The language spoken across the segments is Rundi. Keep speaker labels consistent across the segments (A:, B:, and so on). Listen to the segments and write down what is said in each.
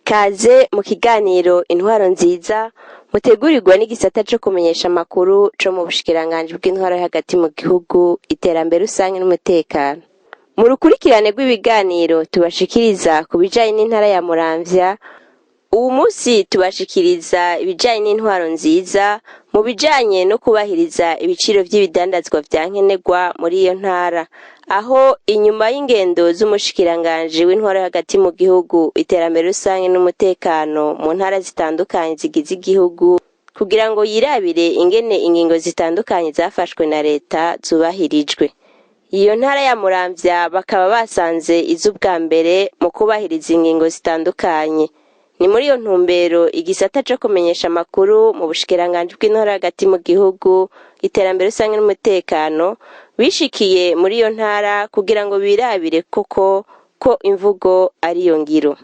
A: Kaze mu kiganiro Intwaro Nziza mutegurirwa n'igisata co kumenyesha amakuru co mu bushikiranganji bw'intwaro yo hagati mu gihugu, iterambere rusange n'umutekano. Mu rukurikirane rw'ibiganiro tubashikiriza ku bijanye n'intara ya Muramvya, uwu munsi tubashikiriza ibijanye n'intwaro nziza mu bijanye no kubahiriza ibiciro vy'ibidandazwa vya nkenerwa muri iyo ntara, aho inyuma y'ingendo z'umushikiranganji w'intwaro hagati mu gihugu, iterambere rusange n'umutekano mu ntara zitandukanye zigize igihugu, kugira ngo yirabire ingene ingingo zitandukanye zafashwe na leta zubahirijwe. Iyo ntara ya Muramvya bakaba basanze iz'ubwa mbere mu kubahiriza ingingo zitandukanye. Ni muri iyo ntumbero igisata co kumenyesha amakuru mu bushikiranganji bw'intore hagati mu gihugu, iterambere rusange n'umutekano bishikiye muri iyo ntara kugira ngo birabire koko ko imvugo ariyo ngiro.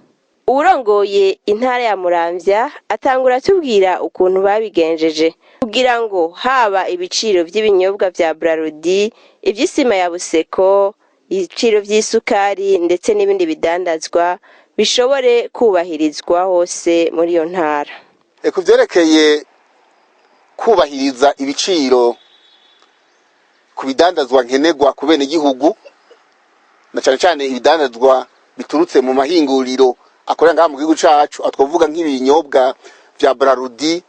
A: Uwurongoye intara ya Muramvya atangura atubwira ukuntu babigenjeje kugira ngo haba ibiciro vy'ibinyobwa vya Brarudi, ivy'isima ya Buseko, ibiciro vy'isukari ndetse n'ibindi bidandazwa bishobore kubahirizwa hose muri iyo ntara.
B: Ku vyerekeye kubahiriza ibiciro ku bidandazwa nkenerwa ku benegihugu, na cane cane ibidandazwa biturutse mu mahinguriro akorera ngaha mu gihugu cacu, aho twovuga nk'ibinyobwa vya Brarudi,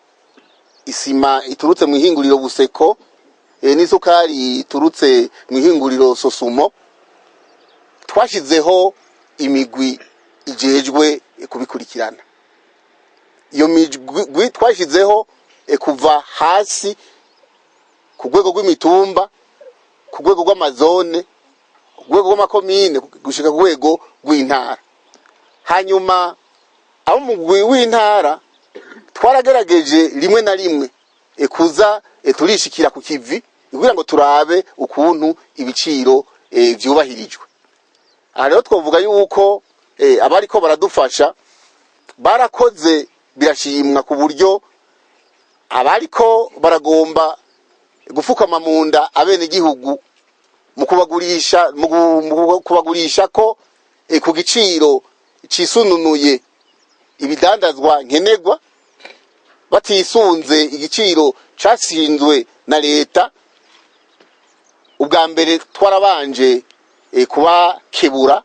B: isima iturutse mu ihinguriro Buseko, n'isukari iturutse mu ihinguriro Sosumo, twashizeho imigwi ijejwe kubikurikirana. Iyo migwi twashizeho kuva hasi ku rwego rw'imitumba, ku rwego rw'amazone, ku rwego rw'amakomine, gushika ku rwego rw'intara. Hanyuma abo mu mugwi w'intara twaragerageje rimwe na rimwe kuza turishikira ku kivi kugira ngo turabe ukuntu ibiciro vyubahirijwe. Aha rero twovuga yuko abariko baradufasha barakoze birashimwa, ku buryo abariko baragomba gufukama mu nda abenegihugu mu kubagurisha ko ku giciro cisununuye ibidandazwa nkenerwa, batisunze igiciro cashinzwe na leta, ubwa mbere twarabanje kubakebura,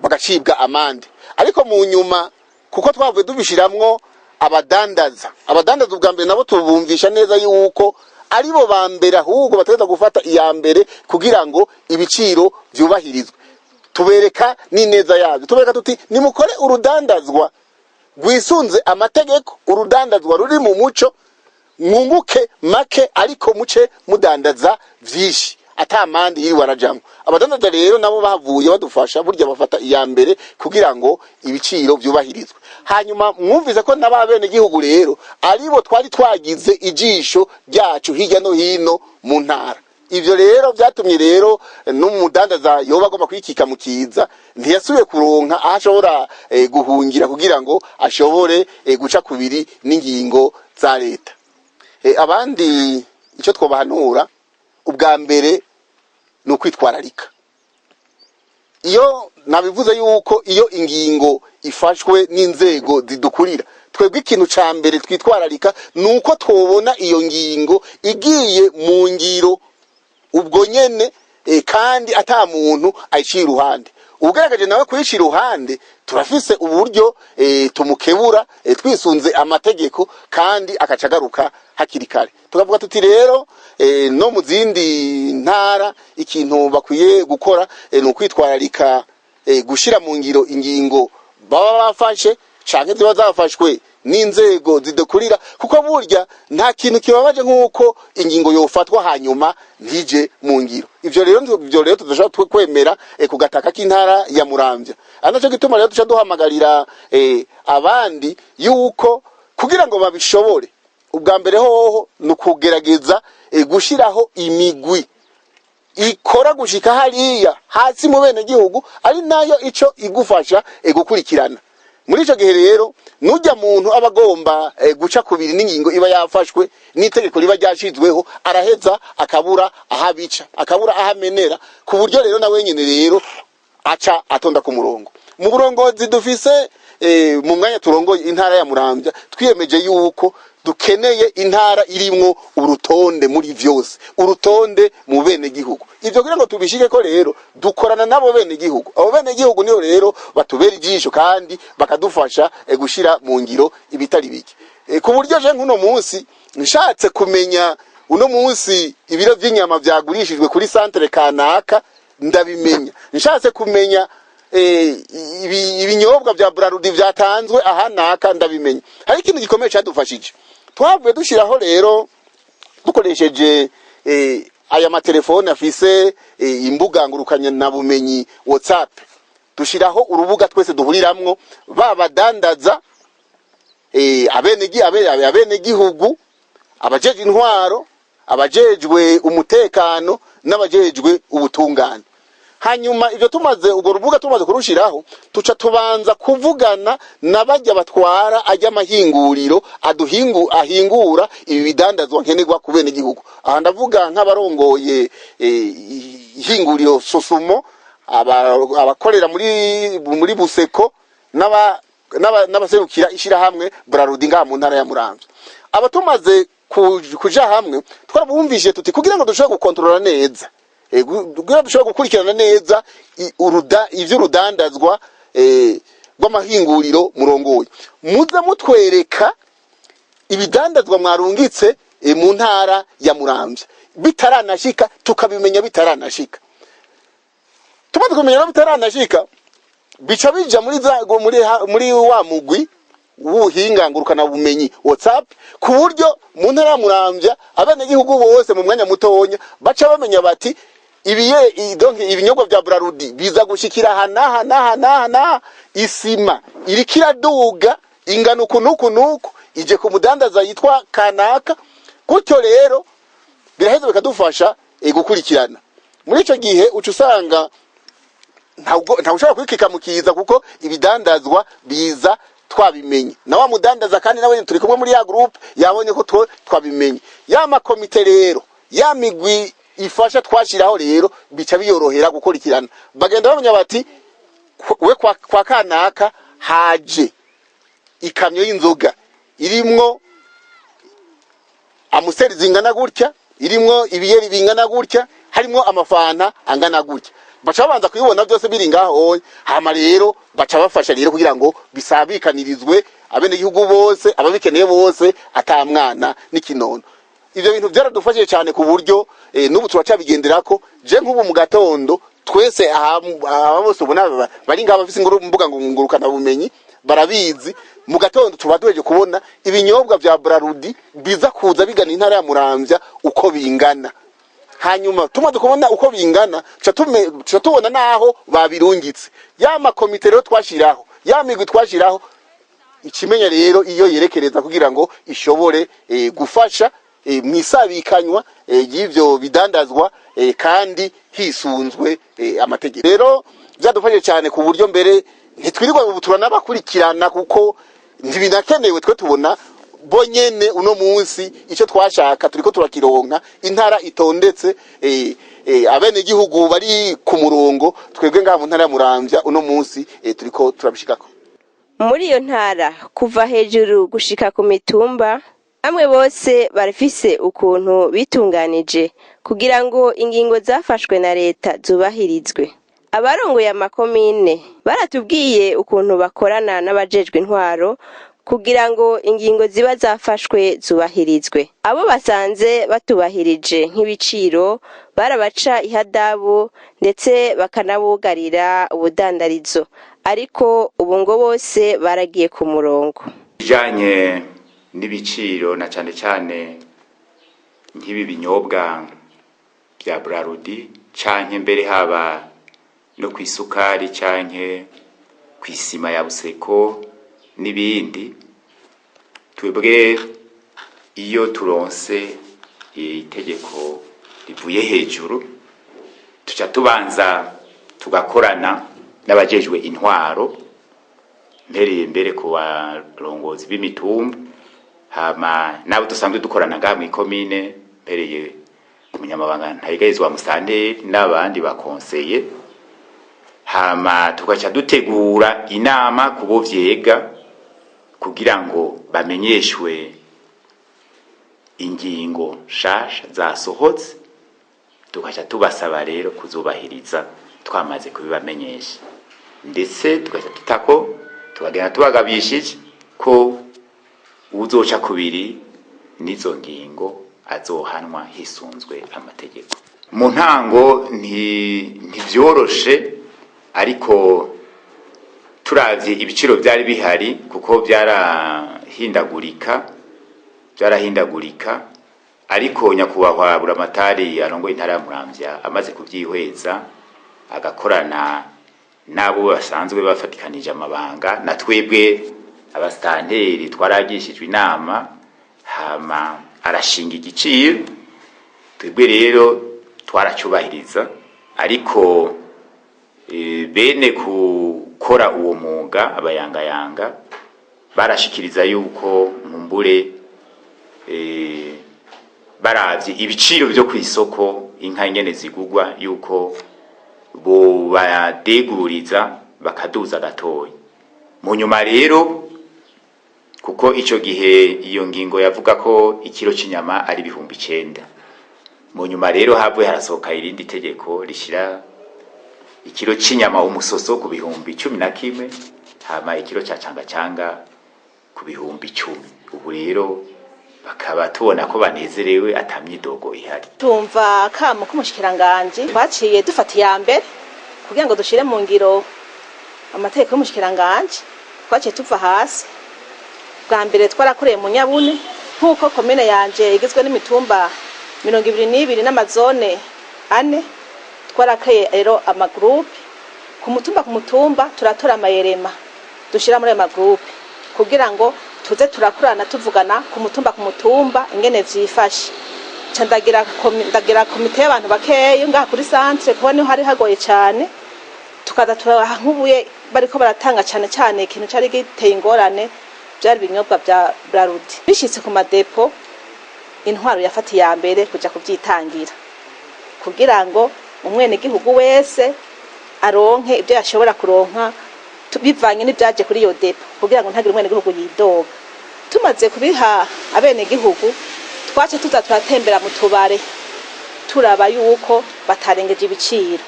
B: bagacibwa amande. Ariko mu nyuma, kuko twavuye tubishiramwo abadandaza, ubwa mbere nabo tubumvisha neza yuko aribo ba mbere ahubwo bategerezwa gufata iya mbere kugira ngo ibiciro vyubahirizwe. Tubereka n'ineza yabyo, tubereka tuti: nimukore urudandazwa rwisunze amategeko, urudandazwa ruri mu muco, mwunguke make ariko muce mudandaza vyinshi, ata mandi yiriwe arajamwo. Abadandaza rero nabo bavuye badufasha, burya bafata iya mbere kugira ngo ibiciro vyubahirizwe. Hanyuma mwumvise ko n'ababene gihugu rero aribo twari twagize ijisho ryacu hirya no hino mu ntara. Ivyo rero vyatumye rero n'umudandaza yoba agomba kwikika mu kiza ntiyasubiye kuronka aho ashobora guhungira kugira ngo ashobore guca kubiri n'ingingo za leta. Abandi icyo twobahanura ubwa mbere ni ukwitwararika. Iyo nabivuze yuko iyo ingingo ifashwe n'inzego zidukurira, twebwe ikintu ca mbere twitwararika ni uko twobona iyo ngingo igiye mu ngiro ubwo nyene, kandi ata muntu ayiciye iruhande. Ugaragaje nawe kuyica iruhande, turafise uburyo tumukebura twisunze amategeko, kandi akaca agaruka hakiri kare. Tukavuga tuti rero no mu zindi ntara ikintu bakwiye gukora ni ukwitwararika gushira mu ngiro ingingo baba bafashe canke ziba zafashwe n'inzego zidukurira, kuko burya nta kintu kibabaje nk'uko ingingo yofatwa hanyuma ntije mu ngiro. Ivyo rero tudashobora kwemera ku gataka k'intara ya Muramvya. Ari naco gituma rero duca duhamagarira abandi yuko Kugira ngo babishobore, ubwa mbere hoho ni ukugerageza gushiraho imigwi ikora gushika hariya hasi mu bene gihugu, ari nayo ico igufasha gukurikirana. Muri ico gihe rero, nujya muntu aba agomba guca kubiri n'ingingo iba yafashwe n'itegeko riba ryashizweho, araheza akabura aho abica, akabura aho amenera, ku buryo rero na wenyene rero aca atonda ku murongo. Mu burongozi dufise, mu mwanya turongoye intara ya Muramvya, twiyemeje yuko dukeneye intara irimwo urutonde muri vyose, urutonde mu bene gihugu. Ivyo kugira ngo tubishike ko rero, dukorana nabo bene gihugu. Abo bene gihugu niyo rero batubera ijisho kandi bakadufasha gushira mu ngiro ibitari bike, ku buryo je nk'uno munsi nshatse kumenya uno munsi ibiro vy'inyama vyagurishijwe kuri centre kanaka, ndabimenya. Nshatse kumenya ibinyobwa vya Brarudi vyatanzwe aha naka, ndabimenya. Hari ikintu gikomeye cadufashije, twavuye dushiraho rero dukoresheje aya matelefone afise imbuga ngurukanya na bumenyi WhatsApp, dushiraho urubuga twese duhuriramwo, babadandaza, abenegihugu, abajejwe intwaro, abajejwe umutekano n'abajejwe ubutungane. Hanyuma ivyo tumaze, urwo rubuga tumaze kurushiraho, tuca tubanza kuvugana na barya batwara ajya amahinguriro aduhingu ahingura ibi bidandazwa nkenerwa ku bene gihugu. Aha ndavuga nk'abarongoye ihinguriro Sosumo, abakorera muri Buseko, n'abaserukira ishirahamwe Brarudi ngaha mu ntara ya Muramvya. Aba tumaze kuja hamwe, twarabumvishije tuti kugira ngo dushobore gukontorora neza, kugira dushobore gukurikirana neza ivy'urudandazwa rw'amahinguriro murongoye, muze mutwereka ibidandazwa mwarungitse mu ntara ya Muramvya bitaranashika, tukabimenya bitaranashika. Tumaze kumenya rero bitaranashika, bica bija muri za go- muri ha- muri wa mugwi w'ubuhinga ngurukana bumenyi WhatsApp, ku buryo mu ntara ya Muramvya abenegihugu bose mu mwanya mutonya baca bamenya bati ibiye donc ibinyobwa vya Brarudi biza gushikira aha n'aha n'aha n'aha n'aha, isima iriko iraduga ingana uku n'uku n'uku, ije ku mudandaza yitwa kanaka. Gutyo rero biraheza bikadufasha gukurikirana. Muri ico gihe uca usanga ntabwo ushobora kwikika mukiza, kuko ibidandazwa biza twabimenye, na wa mudandaza kandi nawe turi kumwe muri ya groupe, yabonye ko twabimenye. Ya makomite rero, ya migwi ifasha twashiraho rero, bica biyorohera gukurikirana. Bagenda bamenya bati we kwa kanaka haje ikamyo y'inzoga irimwo Amstel zingana gutya, irimwo ibiyeri bingana gutya, harimwo amafanta angana gutya. Baca babanza kubibona byose biri ngaho. Hama rero baca bafasha rero kugira ngo bisabikanirizwe abenegihugu bose, ababikeneye bose, ata mwana n'ikinono. Ivyo bintu byaradufashije cyane, ku buryo n'ubu turacabigenderako. Je nk'ubu mu gatondo twese aha bose ubona bari ngaha bafise imbuga ngurukana bumenyi barabizi, mu gatondo tuba duheje kubona ibinyobwa vya Brarudi biza kuza bigana intara ya Muramvya uko bingana. Hanyuma tumaze kubona uko bingana, tuca tubona naho babirungitse. Ya makomite rero twashiraho, ya migwi twashiraho, ikimenya rero iyo yerekereza kugira ngo ishobore gufasha mwisabikanywa y'ivyo bidandazwa, kandi hisunzwe amategeko. Rero byadufashije cyane, ku buryo mbere ntitwirirwa ubu turanabakurikirana, kuko ntibinakenewe. Twe tubona bo nyene uno munsi icyo twashaka turiko turakironka, intara itondetse, abenegihugu bari ku murongo. Twebwe ngaha mu ntara ya Muramvya uno munsi turiko turabishikako.
A: Muri iyo ntara, kuva hejuru gushika ku mitumba, bamwe bose barafise ukuntu bitunganije kugira ngo ingingo zafashwe na leta zubahirizwe. Abarongoye amakomine baratubwiye ukuntu bakorana n'abajejwe intwaro kugira ngo ingingo ziba zafashwe zubahirizwe. Abo basanze batubahirije nk'ibiciro, barabaca ihadabu, ndetse bakanabugarira ubudandarizo, ariko ubu ngo bose baragiye ku murongo.
C: Bijanye n'ibiciro, na cane cane nk'ibi binyobwa bya Brarudi, canke mbere haba no kw'isukari canke kw'isima ya Buseko n'ibindi. Twebwe iyo turonse itegeko rivuye hejuru, tuca tubanza tugakorana n'abajejwe intwaro, mpereye mbere ku barongozi b'imitumba, hama n'abo dusanzwe dukorana ngaha mw'ikomine, mpereye ku munyamabanga ntayegayezwa wa musitanteri n'abandi bakonseye, hama tugaca dutegura inama ku bo vyega kugira ngo bamenyeshwe ingingo nshasha zasohotse, tugaca tubasaba rero kuzubahiriza twamaze kubibamenyesha, ndetse tugaca tutako tukagenda tubagabishije ko uzoca kubiri n'izo ngingo azohanwa hisunzwe amategeko. Mu ntango ntivyoroshe, ariko turavye ibiciro vyari bihari, kuko vyarahindagurika, ariko nyakubahwa Buramatari arongoye intara ya Muramvya amaze kuvyihweza, agakorana n'abo basanzwe bafatikanije amabanga, na twebwe abasitanteri twaragishijwe inama, hama arashinga igiciro, twebwe rero twaracubahiriza. Ariko bene gukora uwo mwuga, abayangayanga, barashikiriza yuko nkumbure baravye ibiciro vyo kw'isoko, inka ingene zigugwa, yuko bobadeguriza bakaduza gatoya. Mu nyuma rero, kuko ico gihe iyo ngingo yavuga ko ikiro c'inyama ari 9000, mu nyuma rero havuye harasohoka irindi tegeko rishira ikiro c'inyama umusoso ku 11,000, hama ikiro ca cangacanga ku 10,000. Ubu rero bakaba tubona ko banezerewe, ata myidogo ihari.
D: Tumva akamo k'umushikiranganji, twaciye dufata iya mbere kugira ngo dushire mu ngiro amategeko y'umushikiranganji. Twaciye tuva hasi. Bwa mbere twarakoreye mu Nyabune, nk'uko komine yanje igizwe n'imitumba 22 n'amazone ane. Twarakeye rero amagurupe ku mutumba ku mutumba, turatora amayerema dushira muri ayo magurupe kugira ngo tuze turakorana, tuvugana ku mutumba ku mutumba ingene vyifashe. Ca ndagira komite y'abantu bakeyi ngaha kuri centre, kuko niho hari hagoye cane. Tukaza turaha nk'ubuye bariko baratanga cane cane ikintu cari giteye ingorane, vyari ibinyobwa vya Brarudi. Bishitse ku madepo, intwaro yafata iya mbere kuja kuvyitangira kugira ngo umwenegihugu wese aronke ibyo yashobora kuronka bivanye n'ivyaje kuri iyo depo, kugira ngo ntagire umwenegihugu yidoga. Tumaze kubiha abenegihugu, twace tuza turatembera mu tubare, turaba yuko batarengeje ibiciro.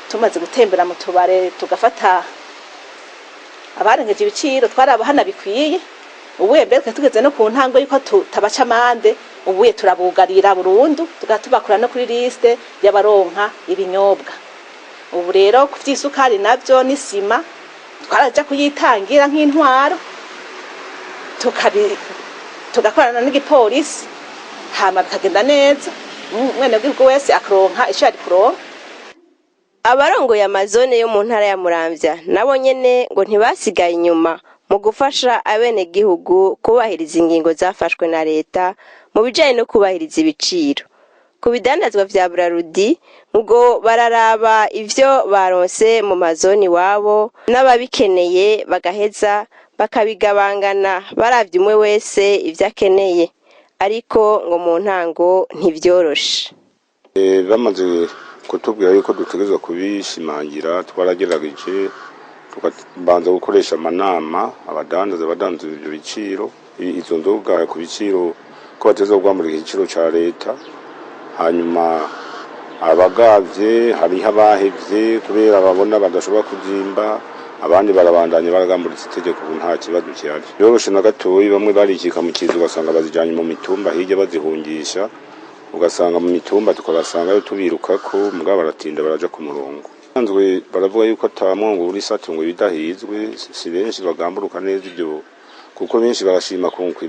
D: Tumaze gutembera mu tubare, tugafata abarengeje ibiciro, twarabahana bikwiye. Ubuye mbere twari tugeze no ku ntango yuko tutabaca amande, ubuye turabugarira burundu, tugatubakura no kuri liste y'abaronka ibinyobwa. Ubu rero ku vy'isukari navyo n'isima, twaraja kuyitangira nk'intwaro, tugakorana n'igipolisi, hama bikagenda neza, umwenegihugu wese akaronka ico yari kuronka.
A: Abarongoye amazone yo mu ntara ya Muramvya nabo nyene ngo ntibasigaye inyuma mu gufasha abenegihugu kubahiriza ingingo zafashwe na leta mu bijanye no kubahiriza ibiciro ku bidandazwa vya Brarudi. Ngo bararaba ivyo baronse mu mazoni iwabo n'ababikeneye, bagaheza bakabigabangana baravye umwe wese ivyo akeneye, ariko ngo mu ntango ntivyoroshe.
E: Bamaze kutubwira yuko dutegerezwa kubishimangira, twaragerageje tukabanza gukoresha amanama abadandaza, abadandaza ivyo biciro, izo nzoga ku biciro, ko bategerezwa kugwamurika igiciro ca leta. Hanyuma abagavye, hariho abahevye kubera babona badashobora kuzimba, abandi barabandanya baragamburitse itegeko. Ubu nta kibazo gihari, yoroshe na gatoyi. Bamwe barikika mu kizu, ugasanga bazijanye mu mitumba hirya bazihungisha, ugasanga mu mitumba tukabasangayo tubirukako, mugabo baratinda baraja ku murongo. Sanzwe baravuga yuko ata mwongo uri satu ngo ibidahizwe. Si benshi bagamburuka neza ibyo, kuko benshi barashima kunka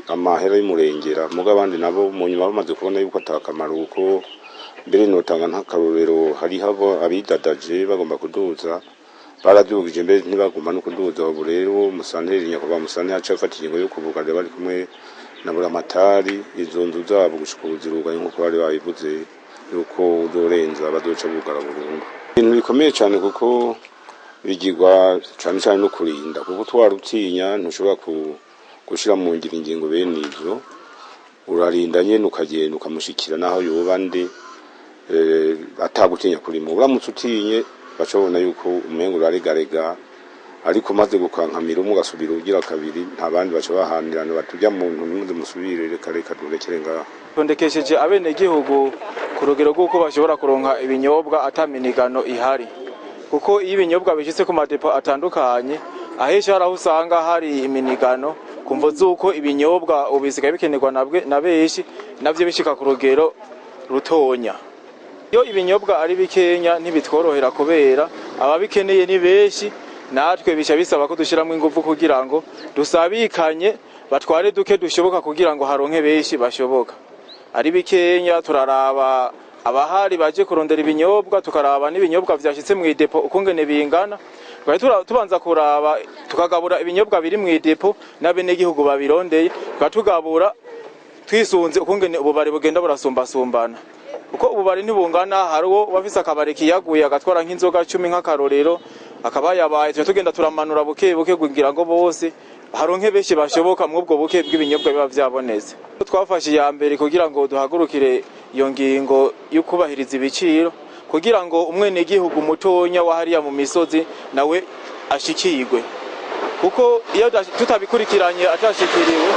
E: amahera y'umurengera, mugabo abandi nabo mu nyuma bamaze kubona yuko atakamaro, kuko mbere notanga nk'akarorero, hariho abidadaje bagomba kuduza. Baradugije mbere ntibagomba no kuduza. Ubu rero musanteri, nyakubahwa musanteri, aca afata ingingo yo kubugarira bari kumwe na buramatari izo nzu zabo. Gushika ubu zirugaye nk'uko bari babivuze yuko uzorenza bazoca bugara burundu. Ibintu bikomeye cane, kuko bigirwa cane cane no kurinda, kuko twara utinya ntushobora gushira mu ngiro ingingo bene izo. Urarinda nyene ukagenda ukamushikira naho yoba nde, atagutinya kurimo. Uramutse utinye baca babona yuko umengo uraregarega, ariko umaze gukankamira umwe ugasubira ugira kabiri, nta bandi baca bahanirana batujya muntu nimuze musubire, reka reka durekere ngaho.
F: Tondekesheje abenegihugu ku rugero rw'uko bashobora kuronka ibinyobwa ataminigano ihari, kuko iyo ibinyobwa bishitse ku madepo atandukanye, ahenshi hari aho usanga hari iminigano ku mvo z'uko ibinyobwa ubu bisigaye bikenerwa na benshi, navyo bishika ku rugero rutonya. Iyo ibinyobwa ari bikenya ntibitworohera, kubera ababikeneye ni benshi, natwe bica bisaba ko dushiramwo inguvu kugira ngo dusabikanye, batware duke dushoboka kugira ngo haronke benshi bashoboka. Ari bikenya turaraba abahari baje kurondera ibinyobwa, tukaraba n'ibinyobwa vyashitse mu idepo ukungene bingana. Twari tubanza kuraba tukagabura ibinyobwa biri mu idepo n'abenegihugu babirondeye, tukaba tugabura twisunze ukungene ububari bugenda burasumbasumbana, kuko ububari ntibungana. Hari uwo wafise akabari kiyaguye agatwara nk'inzoga 10 nk'akarorero, akaba yabaye tuca tugenda turamanura buke buke kugira ngo bose haronke benshi bashoboka mw'ubwo buke bw'ibinyobwa biba vyabonetse. Twafashe iya mbere kugira ngo duhagurukire iyo ngingo yo kubahiriza ibiciro, kugira ngo umwenegihugu mutonya wa hariya mu misozi nawe ashikirwe, kuko iyo tutabikurikiranye atashikiriwe,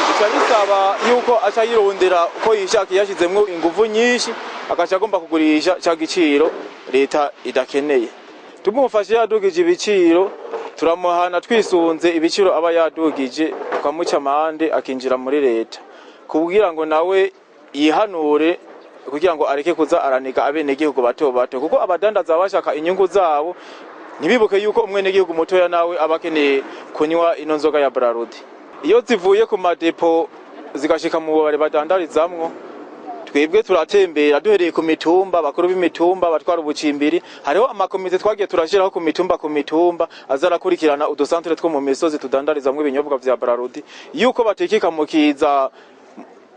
F: bica bisaba yuko aca yirondera uko yishakiye yashizemwo inguvu nyinshi, agaca agomba kugurisha ca giciro leta idakeneye. Tumufashe yadugije ibiciro, turamuhana twisunze ibiciro aba yadugije, tukamuca amande akinjira muri leta, kugira ngo nawe yihanure, kugira ngo areke kuza araniga abenegihugu bato bato, kuko abadandaza baba bashaka inyungu zabo, ntibibuke yuko umwenegihugu mutoya nawe aba akeneye kunywa ino nzoga ya Brarudi. Iyo zivuye ku madepo zigashika mu bubare badandarizamwo, twebwe turatembera duhereye ku mitumba, bakuru b'imitumba batwara ubucimbiri. Hariho amakomite twagiye turashiraho ku mitumba ku mitumba aza arakurikirana udusantere two mu misozi tudandarizamwo ibinyobwa vya Brarudi, yuko batekeka mu kiza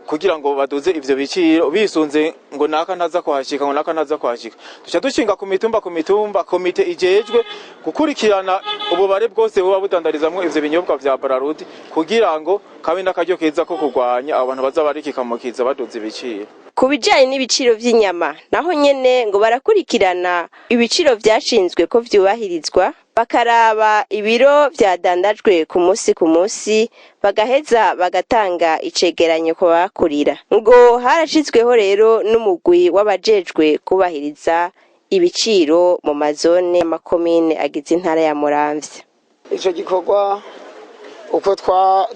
F: kugira ngo baduze ivyo biciro bisunze ngo naka ntaza kuhashika, ngo naka ntaza kuhashika. Duca dushinga ku mitumba ku mitumba komite ijejwe gukurikirana ububare bwose buba budandarizamwo ivyo binyobwa vya Brarudi, kugira ngo kabe n'akaryo keza ko kurwanya abo bantu baza barikikamukiza baduza ibiciro.
A: Ku bijanye n'ibiciro vy'inyama naho nyene, ngo barakurikirana ibiciro vyashinzwe ko vyubahirizwa, bakaraba ibiro vyadandajwe ku munsi ku munsi, bagaheza bagatanga icegeranyo ku bakurira. Ngo harashizweho rero n'umugwi w'abajejwe kubahiriza ibiciro mu mazone y'amakomine agize intara ya Muramvya.
G: Ico gikorwa uko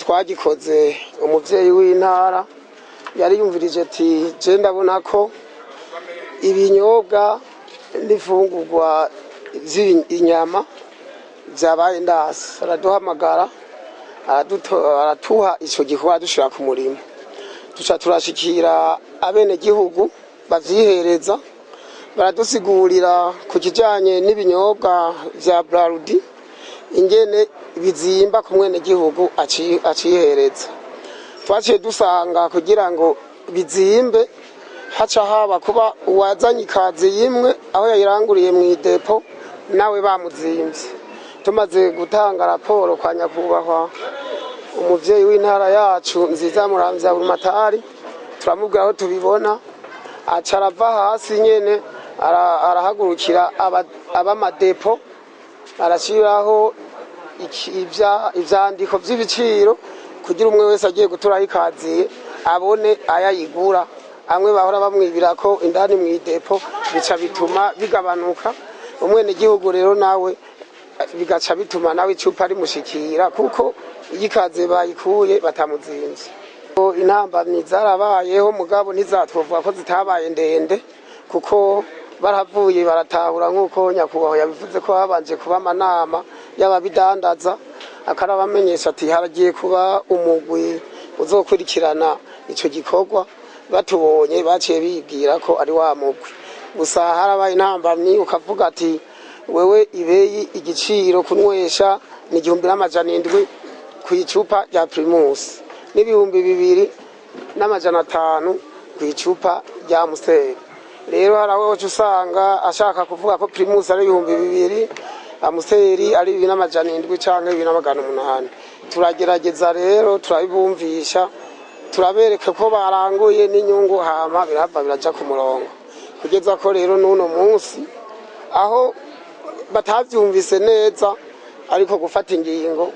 G: twagikoze, umuvyeyi w'intara yari yumvirije ati: "Je ndabona ko ibinyobwa n'imfungurwa z'inyama vyabaye ndasi." Araduhamagara, aratuha ico gikorwa, dushira ku murimo, duca turashikira abenegihugu bavyihereza, baradusigurira ku kijanye n'ibinyobwa vya Brarudi ingene bizimba ku mwenegihugu acihereza. Twaciye dusanga kugira ngo bizimbe haca haba kuba uwazanye ikazi yimwe aho yayiranguriye mu idepo nawe bamuzimvye. Tumaze gutanga raporo kwa nyakubahwa umuvyeyi w'intara yacu nziza Muramvya Burumatari, turamubwira aho tubibona, aca arava hasi nyene arahagurukira ab'amadepo, arashyiraho ivyandiko vy'ibiciro kugira umwe wese agiye guturaho ikaziye abone ayayigura. Amwe bahora bamwibirako indani mu idepo bica bituma bigabanuka. Umwenegihugu rero nawe bigaca bituma nawe icupa rimushikira, kuko iyo ikaze bayikuye batamuzimvye. Intambamyi zarabayeho, mugabo ntizatwovuga ko zitabaye ndende, kuko baravuye baratahura nk'uko nyakubahwa yabivuze ko habanje kuba amanama y'ababidandaza, akarabamenyesha ati haragiye kuba umugwi uzokurikirana ico gikorwa. Batubonye baciye bibwira ko ari wa mugwi. Gusa harabaye intambamyi, ukavuga ati Wewe ibeyi igiciro kunywesha ni 1700 ku icupa rya Primus n'2500 ku icupa rya Amstel. Rero hari aho usanga ashaka kuvuga ko Primus ari 2000, Amstel ari 2700 canke 2800. Turagerageza rero turabibumvisha, turabereka ko baranguye n'inyungu, hama birava biraja ku murongo. Kugeza ko rero n'uno munsi aho batavyumvise neza, ariko gufata ingingo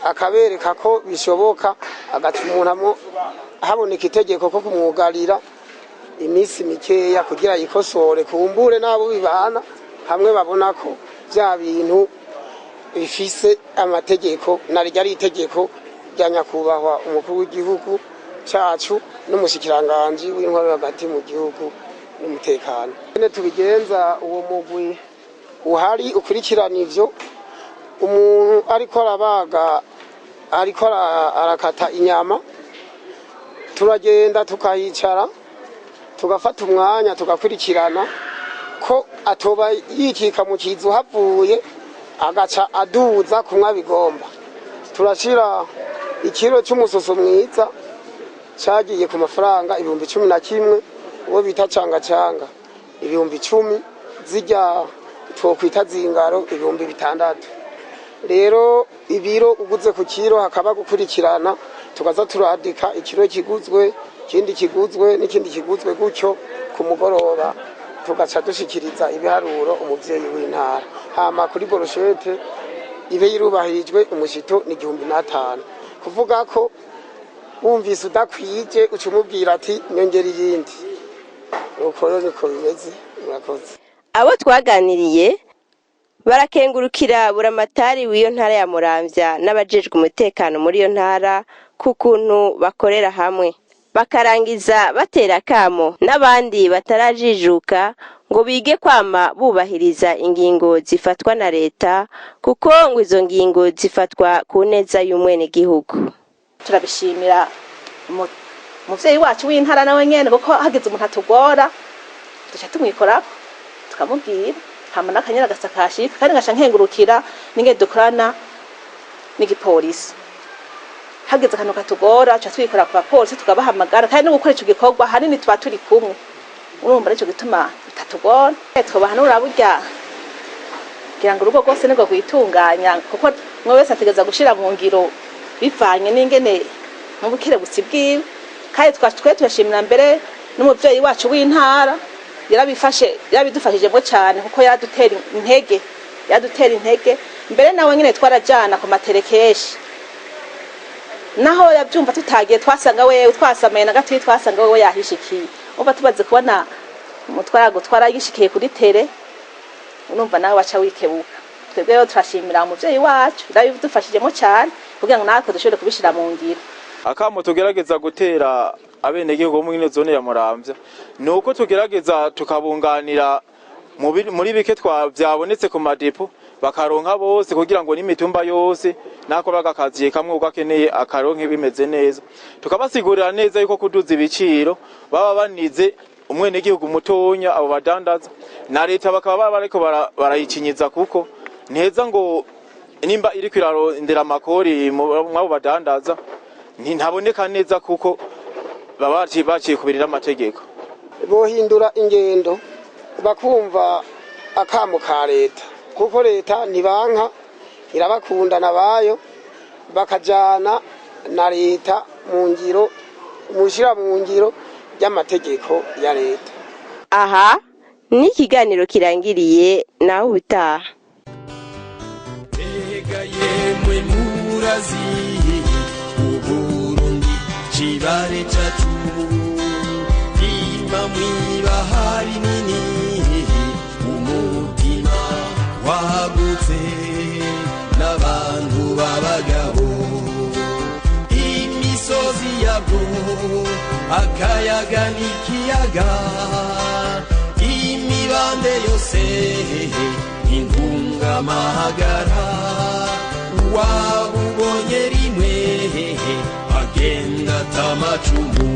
G: akabereka ko bishoboka, agaca umuntu haboneka itegeko ko kumwugarira iminsi mikeya kugira yikosore, kumbure n'abo bibana hamwe babona ko vya bintu bifise amategeko, nariryo ari itegeko rya nyakubahwa umukuru w'igihugu cacu n'umushikiranganji w'intwaro hagati mu gihugu n'umutekano. Nyene tubigenza, uwo mugwi uhari ukurikirana ivyo. Umuntu ariko arabaga, ariko arakata inyama, turagenda tukahicara, tugafata umwanya tugakurikirana ko atoba yikika mu kizu havuye agaca aduza kumwa bigomba. Turashira ikiro cy'umusoso mwiza cagiye ku mafaranga 11,000, uwo bita canga canga 10,000, zijya twokwita zingaro 6000. Rero ibiro uguze ku kiro hakaba gukurikirana, tukaza turadika ikiro kiguzwe, ikindi kiguzwe n'ikindi kiguzwe, gutyo ku mugoroba tugaca dushikiriza ibiharuro umuvyeyi w'intara. Hama kuri brochette ibe yirubahirijwe, umushito ni 1500. Kuvuga ko wumvise udakwije uca umubwira ati nyongera iyindi. Uko rero niko bimeze. Murakoze.
A: Abo twaganiriye barakengurukira buramatari w'iyo ntara ya Muramvya n'abajejwe umutekano muri iyo ntara ku kuntu bakorera hamwe, bakarangiza batera akamo n'abandi batarajijuka ngo bige kwama bubahiriza ingingo zifatwa na leta, kuko ngo izo ngingo zifatwa ku neza y'umwenegihugu.
D: Turabishimira umuvyeyi wacu w'intara nawe nyene, kuko hagize umuntu atugora duca tumwikorako tukamubwira, hama n'akanyana gasakashika. Kandi ngasha nkengurukira n'ingene dukorana n'igipolisi. Hageze akantu katugora tuca twikora ku bapolisi, tukabahamagara, kandi no gukora ico gikorwa hanini tuba turi kumwe. Urumva nico gituma bitatugora. Twobahanura burya kugira ngo urugo rwose nirwo rwitunganya, kuko umwe wese ategereza gushira mu ngiro bivanye n'ingene n'ubukerebutsi bwiwe. Kandi twe turashimira mbere n'umuvyeyi wacu w'intara, yarabifashe, yarabidufashijemo cane, kuko yaradutera intege, yaradutera intege. Mbere nawe nyene twarajana ku materekeshi, naho yabyumva tutagiye twasanga wewe twasamaye na gatoyi, twasanga wewe yahishikiye. Umva tumaze kubona umutwarago twaragishikiye kuri tere, urumva nawe waca wikebuka. Twebwe rero turashimira umuvyeyi wacu, yarabidufashijemo cane kugira ngo natwe dushobore kubishira mu ngiro.
F: Akamo tugerageza gutera abenegihugu bo muri zone ya Muramvya ni uko tugerageza tukabunganira muri bike vyabonetse ku madepo, bakaronka bose, kugira ngo n'imitumba yose nako bagakaziye kamwe ugakeneye akaronke bimeze neza. Tukabasigurira neza yuko kuduza ibiciro baba banize umwenegihugu mutonya, abo badandaza na leta bakaba baba bariko barayicinyiza, kuko ntiheza ngo nimba iriko irarondera amakori mw'abo badandaza ntaboneka neza, kuko baba baciye kubirira amategeko.
G: Bohindura ingendo, bakumva akamo ka leta, kuko leta ntibanka, irabakunda nabayo, bakajana na leta mu ngiro, mushyira mu ngiro ry'amategeko ya leta.
A: Aha ni ikiganiro kirangiriye, naho ubutaha.
H: Mbega yemwe murazi Uburundi cibare cacu, ima mw'ibahari nini, umutima wagutse n'abantu b'abagabo, imisozi yabwo, akayaga n'ikiyaga, imibande yose intungamahagara, wabubonye rimwe agenda atamacumu.